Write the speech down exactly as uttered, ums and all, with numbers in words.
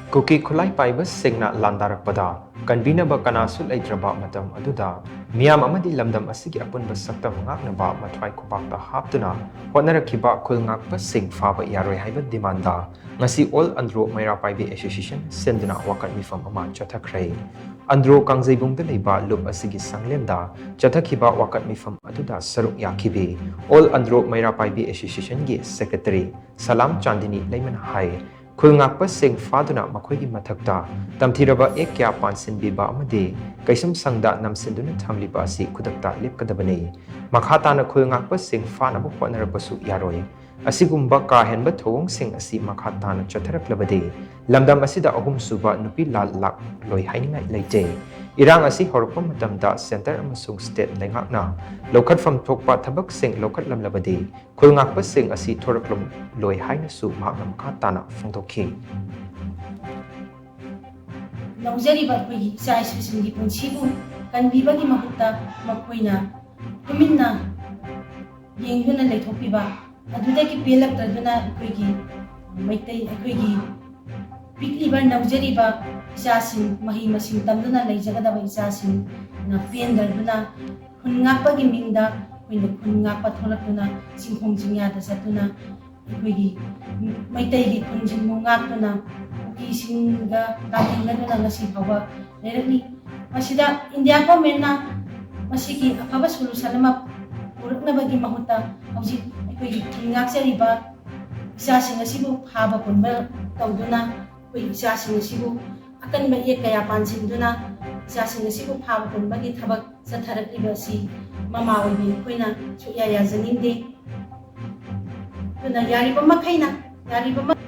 ꯀꯨꯀꯤ ꯈꯨꯠꯂꯥꯏ ꯄꯥꯏꯕꯁꯤꯡꯅ ꯂꯥꯟꯗꯥꯔꯛꯄꯗ ꯀꯟꯕꯤꯅꯕ ꯀꯅꯥꯁꯨ ꯂꯩꯇ꯭ꯔꯕ ꯃꯇꯝ ꯑꯗꯨꯗ, ꯃꯤꯌꯥꯝ ꯑꯃꯗꯤ ꯂꯝꯗꯝ ꯑꯁꯤꯒꯤ ꯑꯄꯨꯟꯕ ꯁꯛꯇꯝ ꯉꯥꯛꯅꯕ ꯃꯊ꯭ꯋꯥꯏ ꯈꯨꯄꯥꯛꯇ ꯍꯥꯞꯇꯨꯅ ꯍꯣꯠꯅꯔꯛꯈꯤꯕ ꯈꯨꯜ ꯉꯥꯛꯄꯁꯤꯡ ꯐꯥꯕ ꯌꯥꯔꯣꯏ ꯍꯥꯏꯕ ꯗꯤꯃꯥꯟꯗ ꯉꯁꯤ ꯑꯣꯜ ꯑꯟꯗ꯭ꯔꯣ ꯃꯩꯔꯥ ꯄꯥꯏꯕꯤ ꯑꯦꯁꯣꯁꯤꯌꯦꯁꯟ ꯁꯤꯟꯗꯨꯅ ꯋꯥꯀꯠ ꯃꯤꯐꯝ ꯑꯃ ꯆꯠꯊꯈ꯭ꯔꯦ꯫ ꯑꯟꯗ꯭ꯔꯣ ꯀꯥꯡꯖꯩꯕꯨꯡꯗ ꯂꯩꯕ ꯂꯨꯞ ꯑꯁꯤꯒꯤ ꯁꯪꯂꯦꯟꯗ ꯆꯠꯊꯈꯤꯕ ꯋꯥꯀꯠ ꯃꯤꯐꯝ ꯑꯗꯨꯗ ꯁꯔꯨꯛ ꯌꯥꯈꯤꯕꯤ ꯑꯣꯜ ꯑꯟꯗ꯭ꯔꯣ ꯃꯩꯔꯥ ꯄꯥꯏꯕꯤ ꯑꯦꯁꯣꯁꯤꯌꯦꯁꯟꯒꯤ ꯁꯦꯀ꯭ꯔꯦꯇꯔꯤ ꯁꯂꯥꯝ ꯆꯥꯟꯗꯤꯅꯤ ꯂꯩꯃꯅ ꯍꯥꯏ, ꯈꯨꯜ ꯉꯥꯛꯄꯁꯤꯡ ꯐꯥꯗꯨꯅ ꯃꯈꯣꯏꯒꯤ ꯃꯊꯛꯇ ꯇꯝꯊꯤꯔꯕ ꯑꯦꯛ ꯀꯌꯥ ꯄꯥꯟꯁꯤꯟꯕꯤꯕ ꯑꯃꯗꯤ ꯀꯩꯁꯨꯝꯁꯪꯗ ꯅꯝꯁꯤꯟꯗꯨꯅ ꯊꯝꯂꯤꯕ ꯑꯁꯤ ꯈꯨꯗꯛꯇ ꯂꯦꯞꯀꯗꯕꯅꯤ꯫ ꯃꯈꯥ ꯇꯥꯅ ꯈꯨꯜ ꯉꯥꯛꯄꯁꯤꯡ ꯐꯥꯅꯕ ꯍꯣꯠꯅꯔꯛꯄꯁꯨ ꯌꯥꯔꯣꯏ꯫ ꯑꯁꯤꯒꯨꯝꯕ ꯀꯥ ꯍꯦꯟꯕ ꯊꯧꯑꯣꯡꯁꯤꯡ ꯑꯁꯤ ꯃꯈꯥ ꯇꯥꯅ ꯆꯠꯊꯔꯛꯂꯕꯗꯤ ꯂꯝꯗꯝ ꯑꯁꯤꯗ ꯑꯍꯨꯝꯁꯨꯕ ꯅꯨꯄꯤ ꯂꯥꯜ ꯂꯥꯛꯂꯣꯏ ꯍꯥꯏꯅꯤꯡꯉꯥꯏ ꯂꯩꯇꯦ꯫ ꯏꯔꯥꯡ ꯑꯁꯤ ꯍꯧꯔꯛꯄ ꯃꯇꯝꯗ ꯁꯦꯟꯇꯔ ꯑꯃꯁꯨꯡ ꯁ꯭ꯇꯦꯠ ꯂꯩꯉꯥꯛꯅ ꯂꯧꯈꯠꯐꯝ ꯊꯣꯛꯄ ꯊꯕꯛꯁꯤꯡ ꯂꯧꯈꯠꯂꯝꯂꯕꯗꯤ ꯈꯨꯜ ꯉꯥꯛꯄꯁꯤꯡ ꯑꯁꯤ ꯊꯣꯔꯛꯂꯝꯂꯣꯏ ꯍꯥꯏꯅꯁꯨ ꯃꯍꯥꯛꯅ ꯃꯈꯥ ꯇꯥꯅ ꯐꯣꯡꯗꯣꯛꯈꯤ꯫ ꯂꯧꯖꯔꯤꯕ ꯑꯩꯈꯣꯏꯒꯤ ꯏꯆꯥ ꯏꯁꯨꯁꯤꯡꯒꯤ ꯄꯨꯟꯁꯤꯕꯨ ꯀꯟꯕꯤꯕꯒꯤ ꯃꯍꯨꯠꯇ ꯃꯈꯣꯏꯅ ꯇꯨꯃꯤꯟꯅ ꯌꯦꯡꯗꯨꯅ ꯂꯩꯊꯣꯛꯄꯤꯕ ꯑꯗꯨꯗꯒꯤ ꯄꯦꯜꯂꯛꯇꯗꯨꯅ ꯑꯩꯈꯣꯏꯒꯤ ꯃꯩꯇꯩ, ꯑꯩꯈꯣꯏꯒꯤ ꯄꯤꯛꯂꯤꯕ ꯅꯧꯖꯔꯤꯕ ꯏꯆꯥꯁꯤꯡ, ꯃꯍꯩ ꯃꯁꯤꯡ ꯇꯝꯗꯨꯅ ꯂꯩꯖꯒꯗꯕ ꯏꯆꯥꯁꯤꯡꯅ ꯄꯦꯟꯗꯗꯨꯅ ꯈꯨꯟ ꯉꯥꯛꯄꯒꯤ ꯃꯤꯡꯗ ꯑꯩꯈꯣꯏꯅ ꯈꯨꯟ ꯉꯥꯛꯄ ꯊꯣꯛꯂꯛꯇꯨꯅ ꯆꯤꯡꯈꯣꯡ ꯆꯤꯡꯌꯥꯗ ꯆꯠꯇꯨꯅ ꯑꯩꯈꯣꯏꯒꯤ ꯃꯩꯇꯩꯒꯤ ꯈꯨꯟꯁꯤꯡꯕꯨ ꯉꯥꯛꯇꯨꯅ ꯀꯨꯀꯤꯁꯤꯡꯒ ꯂꯥꯟꯊꯦꯡꯅꯗꯨꯅ ꯉꯁꯤ ꯐꯥꯎꯕ ꯂꯩꯔꯛꯂꯤ꯫ ꯃꯁꯤꯗ ꯏꯟꯗꯤꯌꯥ ꯒꯣꯔꯃꯦꯟꯅ ꯃꯁꯤꯒꯤ ꯑꯐꯕ ꯁꯣꯂꯨꯁꯟ ꯑꯃ ꯄꯨꯔꯛꯅꯕꯒꯤ ꯃꯍꯨꯠꯇ ꯍꯧꯖꯤꯛ ꯑꯩꯈꯣꯏꯒꯤ ꯈꯨꯟ ꯉꯥꯛꯆꯔꯤꯕ ꯏꯆꯥꯁꯤꯡ ꯑꯁꯤꯕꯨ ꯐꯥꯕ ꯄꯨꯟꯕ ꯇꯧꯗꯨꯅ ꯑꯩꯈꯣꯏ ꯏꯆꯥꯁꯤꯡ ꯑꯁꯤꯕꯨ ꯑꯀꯟꯕ ꯌꯦꯛ ꯀꯌꯥ ꯄꯥꯟꯁꯤꯟꯗꯨꯅ ꯏꯆꯥꯁꯤꯡ ꯑꯁꯤꯕꯨ ꯐꯥꯕ ꯄꯨꯟꯕꯒꯤ ꯊꯕꯛ ꯆꯠꯊꯔꯛꯂꯤꯕ ꯑꯁꯤ ꯃꯃꯥ ꯑꯣꯏꯕꯤ ꯑꯩꯈꯣꯏꯅ ꯁꯨꯛꯌꯥ ꯌꯥꯖꯅꯤꯡꯗꯦ꯫ ꯑꯗꯨꯅ ꯌꯥꯔꯤꯕ ꯃꯈꯩꯅ, ꯌꯥꯔꯤꯕ ꯃ-,